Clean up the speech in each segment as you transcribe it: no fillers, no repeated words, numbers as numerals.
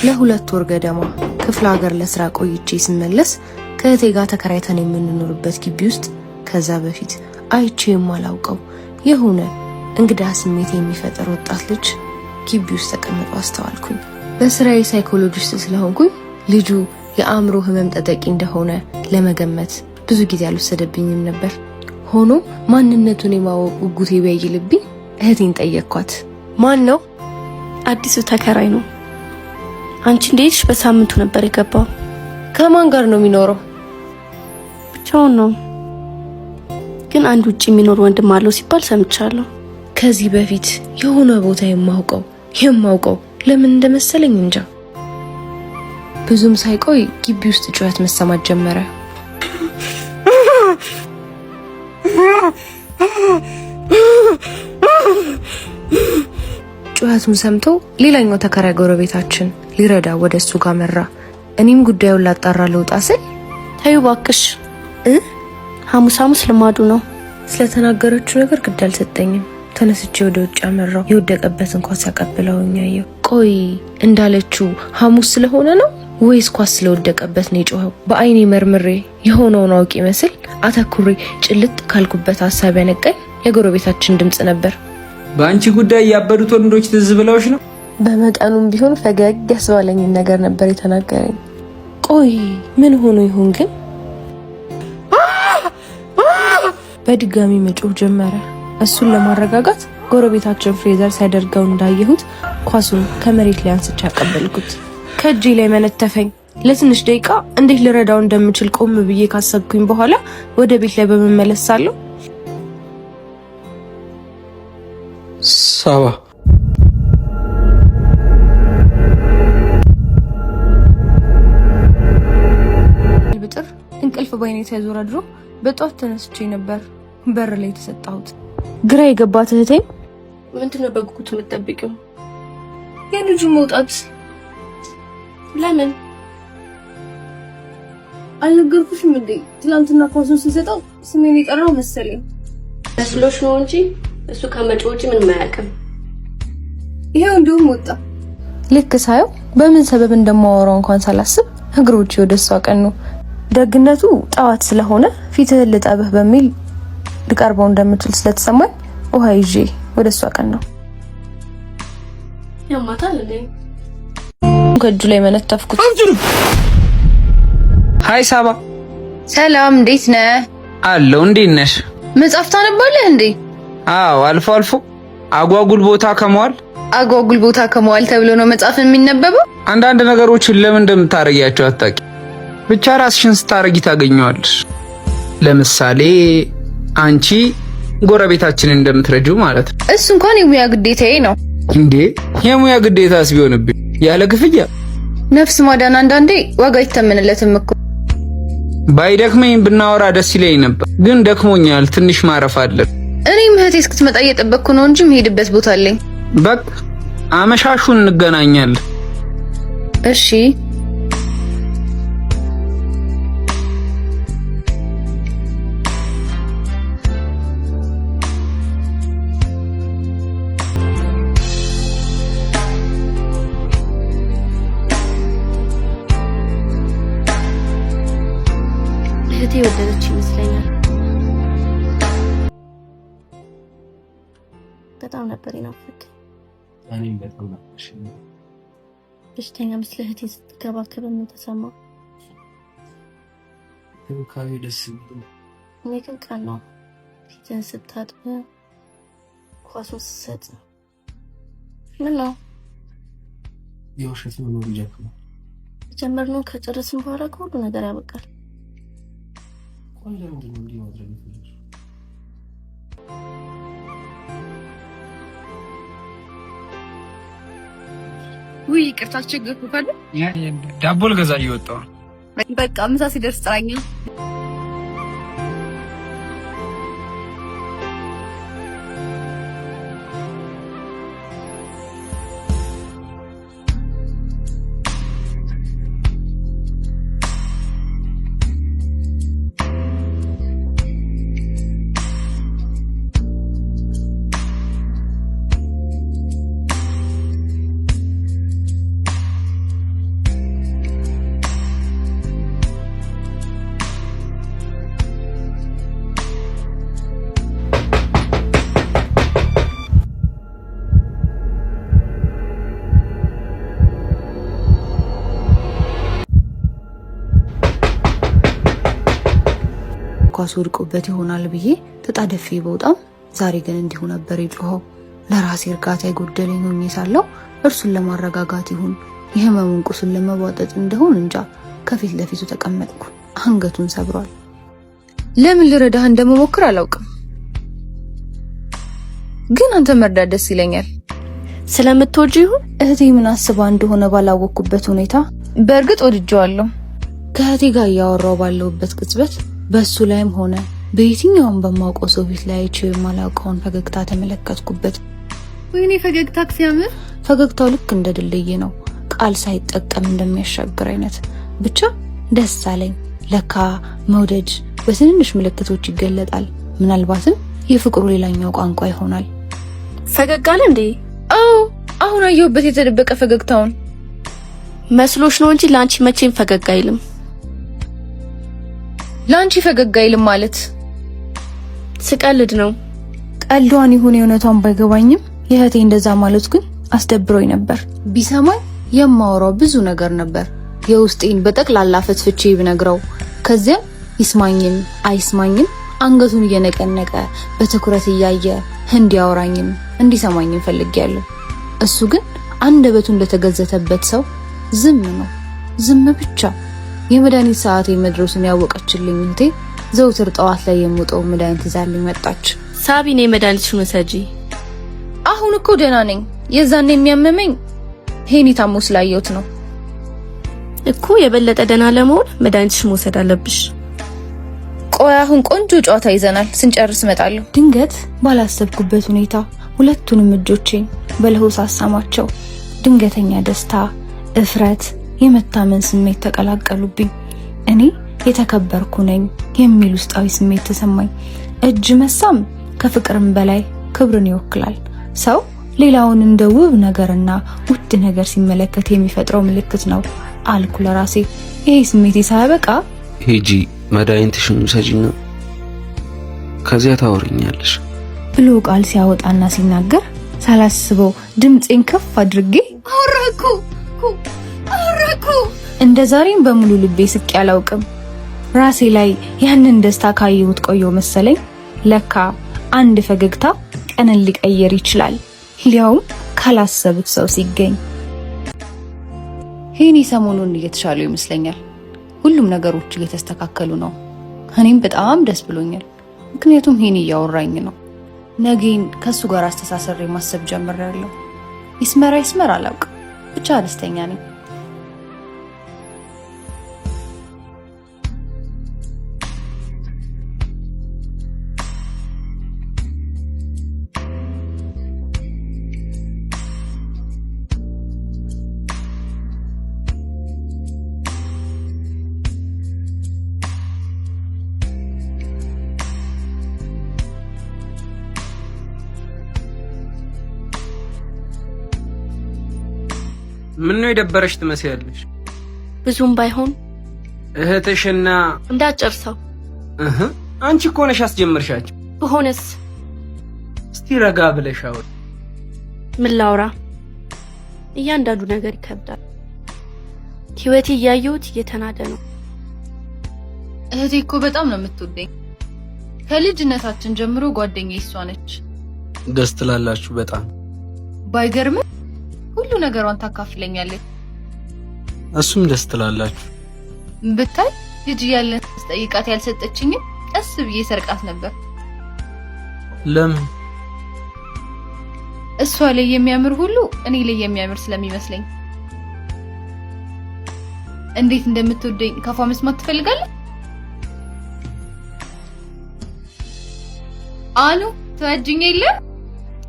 ለ2 ወር ገደማ ክፍለ ሀገር ለስራ ቆይቼ ስመለስ ከእህቴ ጋር ተከራይተን የምንኖርበት ግቢ ውስጥ ከዛ በፊት አይቼ የማላውቀው የሆነ እንግዳ ስሜት የሚፈጥር ወጣት ልጅ ግቢ ውስጥ ተቀምጦ አስተዋልኩኝ። በስራዬ ሳይኮሎጂስት ስለሆንኩኝ ልጁ የአእምሮ ህመም ተጠቂ እንደሆነ ለመገመት ብዙ ጊዜ አልወሰደብኝም ነበር። ሆኖ ማንነቱን የማወቅ ጉጉቴ ቢያይልብኝ እህቴን ጠየቅኳት። ማን ነው? አዲሱ ተከራይ ነው። አንቺ እንደሄድሽ በሳምንቱ ነበር የገባው። ከማን ጋር ነው የሚኖረው? ብቻውን ነው። ግን አንድ ውጭ የሚኖር ወንድም አለው ሲባል ሰምቻለሁ። ከዚህ በፊት የሆነ ቦታ የማውቀው ለምን እንደመሰለኝ እንጃ። ብዙም ሳይቆይ ግቢ ውስጥ ጩኸት መሰማት ጀመረ። ጩኸቱን ሰምቶ ሌላኛው ተከራይ ጎረቤታችን ሊረዳ ወደ እሱ ጋር መራ። እኔም ጉዳዩን ላጣራ ልወጣ ስል ተይው እባክሽ እ ሐሙስ ሐሙስ ልማዱ ነው። ስለተናገረችው ነገር ግድ አልሰጠኝም። ተነስቼ ወደ ውጭ አመራው። የወደቀበትን ኳስ ያቀብለውኝ አየሁ። ቆይ እንዳለችው ሐሙስ ስለሆነ ነው ወይስ ኳስ ስለወደቀበት ነው የጮኸው? በአይኔ መርምሬ የሆነውን አውቅ ይመስል አተኩሬ ጭልጥ ካልኩበት ሀሳብ ያነቃኝ የጎረቤታችን ድምፅ ነበር። በአንቺ ጉዳይ ያበዱት ወንዶች ትዝ ብለውሽ ነው? በመጠኑም ቢሆን ፈገግ ያስባለኝን ነገር ነበር የተናገረኝ። ቆይ ምን ሆኖ ይሆን ግን? በድጋሚ መጮህ ጀመረ። እሱን ለማረጋጋት ጎረቤታችን ፍሬዘር ሲያደርገው እንዳየሁት ኳሱን ከመሬት ላይ አንስቼ አቀበልኩት። ከእጄ ላይ መነተፈኝ። ለትንሽ ደቂቃ እንዴት ልረዳው እንደምችል ቆም ብዬ ካሰብኩኝ በኋላ ወደ ቤት ላይ በመመለስ ሳለሁ ሳባ ብጥር እንቅልፍ ባይኔ ሳይዞር አድሮ በጧት ተነስቼ ነበር በር ላይ የተሰጣሁት። ግራ የገባት እህቴም ምንድን ነው በጉጉት የምትጠብቂው? የልጁ መውጣት። ለምን? አልነገርኩሽም እንዴ? ትናንትና ኳሱን ስንሰጠው ስሜን የጠራው መሰለኝ። መስሎሽ ነው እንጂ እሱ ከመጮህ ውጪ ምንም አያውቅም። ይሄው እንዲሁም ወጣ። ልክ ሳየው በምን ሰበብ እንደማወራው እንኳን ሳላስብ እግሮቼ ወደ እሷ ቀኑ። ደግነቱ ጠዋት ስለሆነ ፊትህን ልጠብህ በሚል ልቀርበው እንደምችል ስለተሰማኝ ውሃ ይዤ ወደ እሷ ቀን ነው። ያማታል እንዴ? ከእጁ ላይ መነተፍኩት። Hi ሳባ። ሰላም፣ እንዴት ነህ? አለው። እንዴት ነሽ? መጽሐፍ ታነባለህ እንዴ? አዎ፣ አልፎ አልፎ አጓጉል ቦታ ከመዋል። አጓጉል ቦታ ከመዋል ተብሎ ነው መጽሐፍ የሚነበበው? አንዳንድ ነገሮችን ለምን እንደምታረጊያቸው አታውቂ። ብቻ ራስሽን ስታረጊ ታገኘዋለሽ። ለምሳሌ አንቺ ጎረቤታችንን እንደምትረጂው ማለት ነው። እሱ እንኳን የሙያ ግዴታዬ ነው። እንዴ፣ የሙያ ግዴታስ ቢሆንብኝ ያለ ክፍያ? ነፍስ ማዳን አንዳንዴ ዋጋ አይተመንለትም እኮ። ባይደክመኝ ብናወራ ደስ ይለኝ ነበር፣ ግን ደክሞኛል። ትንሽ ማረፍ አለብን። እኔም እህቴ እስክትመጣ እየጠበቅኩ ነው እንጂ የምሄድበት ቦታ አለኝ። በቃ አመሻሹን እንገናኛለን። እሺ። እህቴ የወደደች ይመስለኛል። በጣም ነበር የናፈቀኝ። እኔም በጣም ናፈቅሽኝ። በሽተኛ ምስለ እህቴ ስትከባከብ ምን ተሰማ? እንክብካቤ ደስ የሚል። እኔ ግን ቀን ነው ፊትን ስታጥብ፣ ኳሱን ስትሰጥ ምን ነው? የውሸት መኖር ይደክማል። የጀመርነውን ከጨረስን በኋላ ከሁሉ ነገር ያበቃል። ቆይ ለምንድን ነው እንዲህ ማድረግ የፈለግሽው? ውይ ይቅርታ አስቸገርኩህ ካለ። ዳቦ ልገዛ እየወጣሁ ነው። በቃ ምሳ ሲደርስ ጥራኛ። ኳስ ወድቆበት ይሆናል ብዬ ተጣደፌ በውጣም ዛሬ ግን እንዲሁ ነበር የጮኸው። ለራሴ እርጋታ የጎደለኝ ሆኜ ሳለሁ እርሱን ለማረጋጋት ይሁን የህመሙን ቁስል ለመቧጠጥ እንደሆን እንጃ ከፊት ለፊቱ ተቀመጥኩ። አንገቱን ሰብሯል። ለምን ልረዳህ እንደምሞክር አላውቅም፣ ግን አንተ መርዳት ደስ ይለኛል። ስለምትወጂው ይሁን እህቴ ምን አስባ እንደሆነ ባላወቅኩበት ሁኔታ በእርግጥ ወድጄዋለሁ። ከእህቴ ጋር እያወራው ባለሁበት ቅጽበት በእሱ ላይም ሆነ በየትኛውም በማውቀው ሰው ፊት ላይ አይቼው የማላውቀውን ፈገግታ ተመለከትኩበት። ወይኔ ፈገግታ ሲያምር! ፈገግታው ልክ እንደ ድልድይ ነው፣ ቃል ሳይጠቀም እንደሚያሻግር አይነት። ብቻ ደስ አለኝ። ለካ መውደድ በትንንሽ ምልክቶች ይገለጣል። ምናልባትም የፍቅሩ ሌላኛው ቋንቋ ይሆናል። ፈገግ አለ እንዴ? አዎ፣ አሁን አየሁበት የተደበቀ ፈገግታውን። መስሎሽ ነው እንጂ ለአንቺ መቼም ፈገግ አይልም። ለአንቺ ፈገግ አይልም ማለት ስቀልድ ነው። ቀልዷን ይሁን የእውነቷን ባይገባኝም የእህቴ እንደዛ ማለት ግን አስደብሮኝ ነበር። ቢሰማኝ የማወራው ብዙ ነገር ነበር። የውስጤን በጠቅላላ ፈትፍቼ ብነግረው ከዚያም ይስማኝም አይስማኝም አንገቱን እየነቀነቀ በትኩረት እያየ እንዲያወራኝም እንዲሰማኝም ፈልጌያለሁ። እሱ ግን አንደበቱ እንደተገዘተበት ሰው ዝም ነው፣ ዝም ብቻ። የመድኃኒት ሰዓቴ መድረሱን ያወቀችልኝ እህቴ ዘውትር ጠዋት ላይ የምውጠው መድኃኒት ይዛልኝ መጣች። ሳቢ፣ ነይ መድኃኒትሽን ውሰጂ። አሁን እኮ ደህና ነኝ። የዛን የሚያመመኝ ሄኒ ታሞ ስላየሁት ነው እኮ። የበለጠ ደህና ለመሆን መድኃኒትሽን መውሰድ አለብሽ። ቆይ አሁን ቆንጆ ጨዋታ ይዘናል። ስንጨርስ እመጣለሁ። ድንገት ባላሰብኩበት ሁኔታ ሁለቱንም እጆቼን በለሆሳስ አሳማቸው። ድንገተኛ ደስታ፣ እፍረት፣ የመታመን ስሜት ተቀላቀሉብኝ። እኔ የተከበርኩ ነኝ የሚል ውስጣዊ ስሜት ተሰማኝ። እጅ መሳም ከፍቅርም በላይ ክብርን ይወክላል። ሰው ሌላውን እንደ ውብ ነገርና ውድ ነገር ሲመለከት የሚፈጥረው ምልክት ነው አልኩ ለራሴ። ይሄ ስሜቴ ሳያበቃ ሂጂ መድኃኒትሽን ውሰጂና ከዚያ ታወሪኛለሽ ብሎ ቃል ሲያወጣና ሲናገር ሳላስበው ድምፄን ከፍ አድርጌ አወራኩ አወራኩ። እንደ ዛሬም በሙሉ ልቤ ስቄ አላውቅም። ራሴ ላይ ያንን ደስታ ካየሁት ቆየው መሰለኝ። ለካ አንድ ፈገግታ ቀንን ሊቀየር ይችላል፣ ሊያውም ካላሰቡት ሰው ሲገኝ። ሄኒ ሰሞኑን እየተሻለው ይመስለኛል። ሁሉም ነገሮች እየተስተካከሉ ነው። እኔም በጣም ደስ ብሎኛል፣ ምክንያቱም ሄኒ እያወራኝ ነው። ነገን ከሱ ጋር አስተሳሰሬ ማሰብ ጀምሬያለሁ። ይስመራ ይስመር አላውቅም፣ ብቻ ደስተኛ ነኝ። ምን ነው የደበረሽ ትመስያለሽ? ብዙም ባይሆን እህትሽና እንዳጨርሰው። እህ አንቺ እኮ ነሽ አስጀመርሻቸው። ብሆንስ? እስቲ ረጋ ብለሽ አውሪ። ምን ላውራ? እያንዳንዱ ነገር ይከብዳል። ህይወቴ እያየሁት እየተናደ ነው። እህቴ እኮ በጣም ነው የምትወደኝ። ከልጅነታችን ጀምሮ ጓደኛዬ እሷ ነች። ደስ ትላላችሁ በጣም። ባይገርምም ሁሉ ነገሯን ታካፍለኛለች። እሱም ደስ ትላላችሁ። ብታይ ልጅ እያለን ስጠይቃት ያልሰጠችኝም ቀስ ብዬ ሰርቃት ነበር። ለምን? እሷ ላይ የሚያምር ሁሉ እኔ ላይ የሚያምር ስለሚመስለኝ። እንዴት እንደምትወደኝ ካፏ መስማት ትፈልጋለህ? አሉ ትወጂኝ የለ?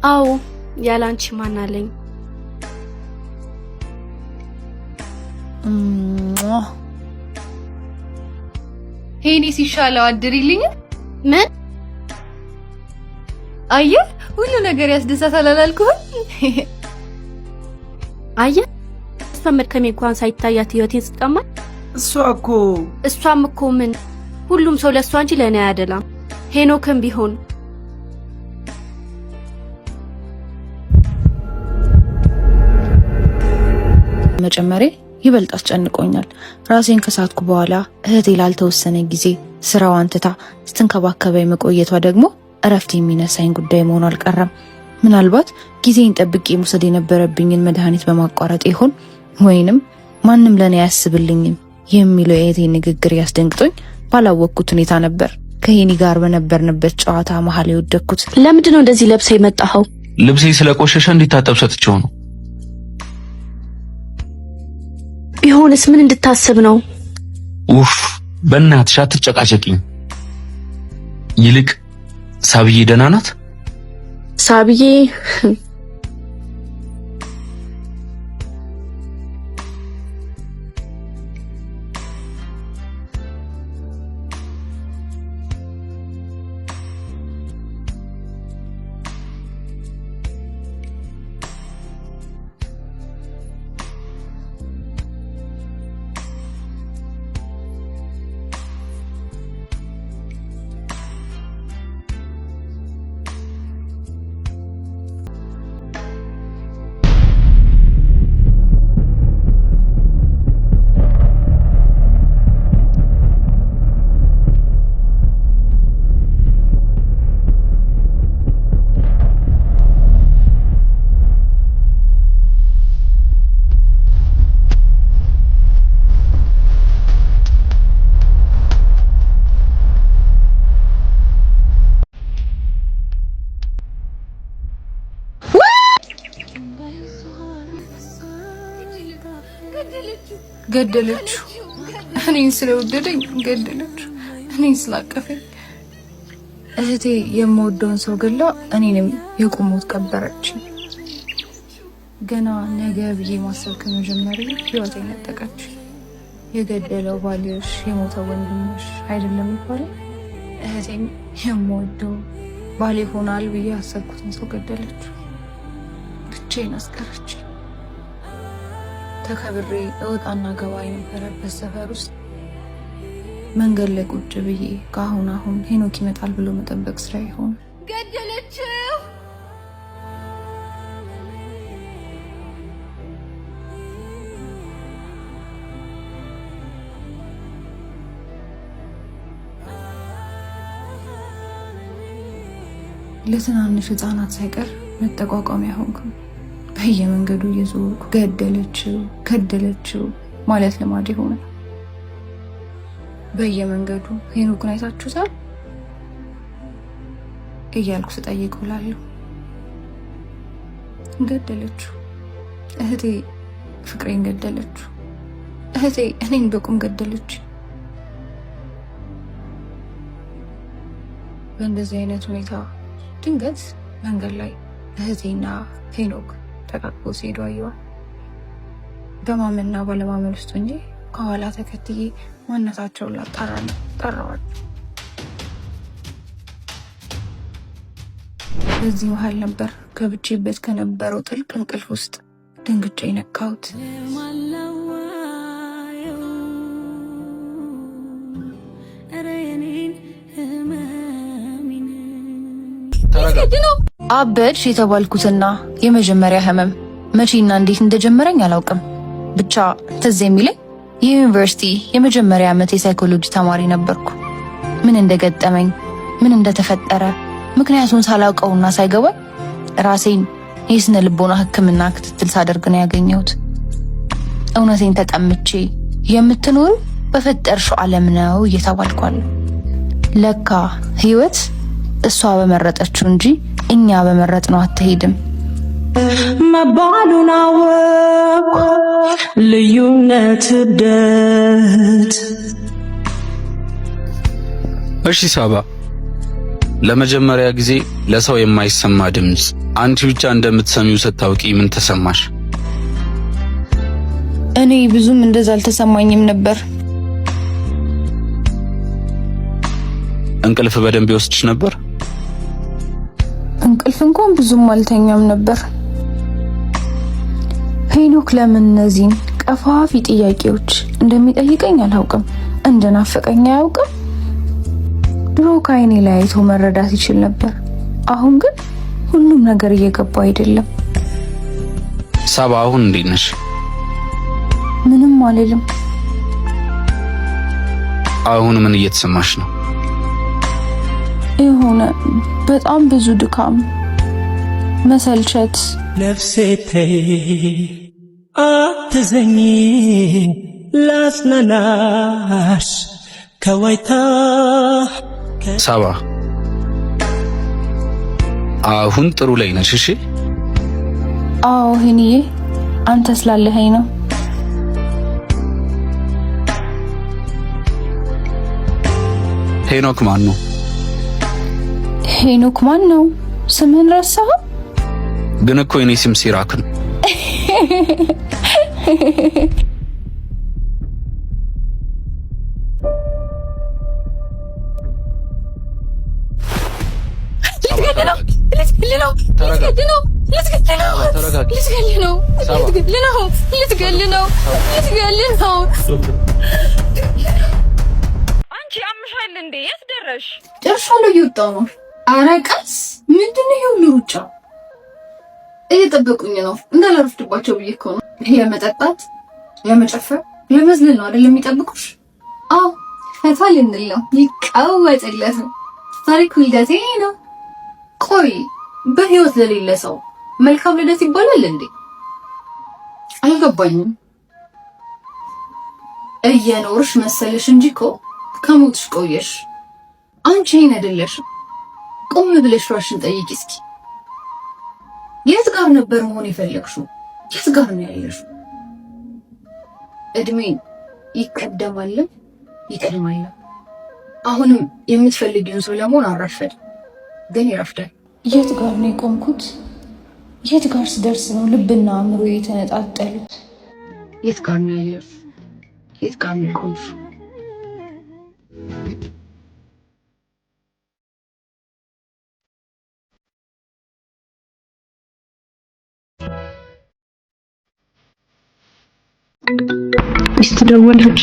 አዎ፣ ያለ አንቺ ማን አለኝ? ሄኒ ሲሻለው አድሪልኝ። ምን? አየህ፣ ሁሉ ነገር ያስደሳታል አላልኩህም? አየህ፣ እሷ መድከሜ እንኳን ሳይታያት ህይወቴን ስትቀማኝ። እሷ እኮ እሷም እኮ ምን ሁሉም ሰው ለእሷ እንጂ ለእኔ አያደላም። ሄኖክም ቢሆን መጨመሬ ይበልጥ አስጨንቆኛል። ራሴን ከሳትኩ በኋላ እህቴ ላልተወሰነ ጊዜ ስራዋን ትታ ስትንከባከበኝ መቆየቷ ደግሞ እረፍት የሚነሳኝ ጉዳይ መሆኑ አልቀረም። ምናልባት ጊዜን ጠብቄ መውሰድ የነበረብኝን መድኃኒት በማቋረጥ ይሆን ወይንም ማንም ለእኔ አያስብልኝም የሚለው የእህቴ ንግግር ያስደንግጦኝ ባላወቅኩት ሁኔታ ነበር ከሄኒ ጋር በነበርንበት ጨዋታ መሀል የወደቅኩት። ለምንድን ነው እንደዚህ ለብሰህ የመጣኸው? ልብሴ ስለቆሸሸ እንዲታጠብ ሰጥቼው ነው። ቢሆንስ ምን እንድታስብ ነው? ኡፍ በእናትሽ አትጨቃጨቂኝ። ይልቅ ሳብዬ ደህና ናት? ሳብዬ ገደለችው። እኔን ስለወደደኝ ገደለችው። እኔን ስላቀፈኝ እህቴ የምወደውን ሰው ገላ እኔንም የቁሞት ቀበረች። ገና ነገ ብዬ ማሰብ ከመጀመሪ ህይወቴ ነጠቀች። የገደለው ባልሽ የሞተው ወንድምሽ አይደለም ይባላል። እህቴም የምወደው ባሌ ይሆናል ብዬ ያሰብኩትን ሰው ገደለችው። ብቻዬን አስቀረች። ተከብሬ እወጣና ገባ የነበረበት ሰፈር ውስጥ መንገድ ላይ ቁጭ ብዬ ከአሁን አሁን ሄኖክ ይመጣል ብሎ መጠበቅ ስራ ይሆን። ገደለችው። ለትናንሽ ህፃናት ሳይቀር መጠቋቋሚያ ሆንኩ። በየመንገዱ እየዞርኩ ገደለችው ገደለችው ማለት ልማድ የሆነ በየመንገዱ ሄኖክን አይታችሁታል እያልኩ ስጠይቅ እውላለሁ። ገደለችው እህቴ፣ ፍቅሬን ገደለችው እህቴ፣ እኔን በቁም ገደለች። በእንደዚህ አይነት ሁኔታ ድንገት መንገድ ላይ እህቴና ሄኖክ ተቃቅፎ ሲሄዱ አየዋል። በማመንና ባለማመን ውስጥ ሆኜ ከኋላ ተከትዬ ማንነታቸውን ላጣራ ነው ጠራዋቸው። በዚህ መሀል ነበር ገብቼበት ከነበረው ጥልቅ እንቅልፍ ውስጥ ደንግጬ የነቃሁት። አበድሽ የተባልኩትና የመጀመሪያ ህመም መቼና እንዴት እንደጀመረኝ አላውቅም። ብቻ ትዝ የሚለኝ የዩኒቨርሲቲ የመጀመሪያ ዓመት የሳይኮሎጂ ተማሪ ነበርኩ። ምን እንደገጠመኝ ምን እንደተፈጠረ ምክንያቱን ሳላውቀውና ሳይገባኝ ራሴን የስነ ልቦና ሕክምና ክትትል ሳደርግ ነው ያገኘሁት። እውነቴን ተቀምቼ የምትኖሩ በፈጠርሽው ዓለም ነው እየተባልኳለሁ። ለካ ህይወት እሷ በመረጠችው እንጂ እኛ በመረጥነው አትሄድም መባሉን አወቅኩ። ልዩነት እብደት። እሺ ሳባ፣ ለመጀመሪያ ጊዜ ለሰው የማይሰማ ድምፅ አንቺ ብቻ እንደምትሰሚው ስታውቂ ምን ተሰማሽ? እኔ ብዙም እንደዛ አልተሰማኝም ነበር። እንቅልፍ በደንብ ይወስድሽ ነበር? እንቅልፍ እንኳን ብዙም አልተኛም ነበር። ሄኖክ ለምን እነዚህን ቀፋፊ ጥያቄዎች እንደሚጠይቀኝ አላውቅም። እንደናፈቀኝ አያውቅም። ድሮ ከአይኔ ላይ አይቶ መረዳት ይችል ነበር። አሁን ግን ሁሉም ነገር እየገባ አይደለም። ሳባ አሁን እንዴት ነሽ? ምንም አልልም። አሁን ምን እየተሰማሽ ነው? የሆነ በጣም ብዙ ድካም፣ መሰልቸት። ነፍሴ ተይ አትዘኚ፣ ላጽናናሽ ከዋይታ። ሳባ፣ አሁን ጥሩ ላይ ነሽ? እሺ። አዎ ሄኒዬ፣ አንተ ስላለኸኝ ነው። ሄኖክ ማን ነው? ሄኖክ ማን ነው? ስምህን ረሳኸው? ግን እኮ የኔ ስም ሲራክ ነው። ልትገል ነው። አንቺ አምሻል እንዴ? የት ደረሽ? ጨርሻለሁ፣ እየወጣሁ ነው። ኧረ ቀስ! ምንድን ነው ይሄ ሁሉ ሩጫ? እየጠበቁኝ ነው፣ እንዳላረፍድባቸው ብዬ እኮ ነው። ለመጠጣት፣ ለመጨፈር፣ ለመዝለል ነው አይደል የሚጠብቁሽ? አዎ፣ ፈታ ልንል ነው። ይቀወጥለት ነው። ዛሬ እኮ ልደቴ ነው። ቆይ፣ በህይወት ለሌለ ሰው መልካም ልደት ይባላል እንዴ? አልገባኝም። እየኖርሽ መሰለሽ እንጂ እኮ ከሞትሽ ቆየሽ። አንቺ ይሄን አይደለሽም። ቆም ብለሽ ራስሽን ጠይቂ እስኪ። የት ጋር ነበር መሆን የፈለግሽው? የት ጋር ነው ያለሽው? እድሜ ይቀደማልም ይቀድማልም። አሁንም የምትፈልጊውን ሰው ለመሆን አልረፈድም፣ ግን ይረፍዳል። የት ጋር ነው የቆምኩት? የት ጋር ስደርስ ነው ልብና አእምሮ የተነጣጠሉት? የት ጋር ነው ያለሽው? የት ጋር ነው የቆምሽው? ሚስት ደወለች።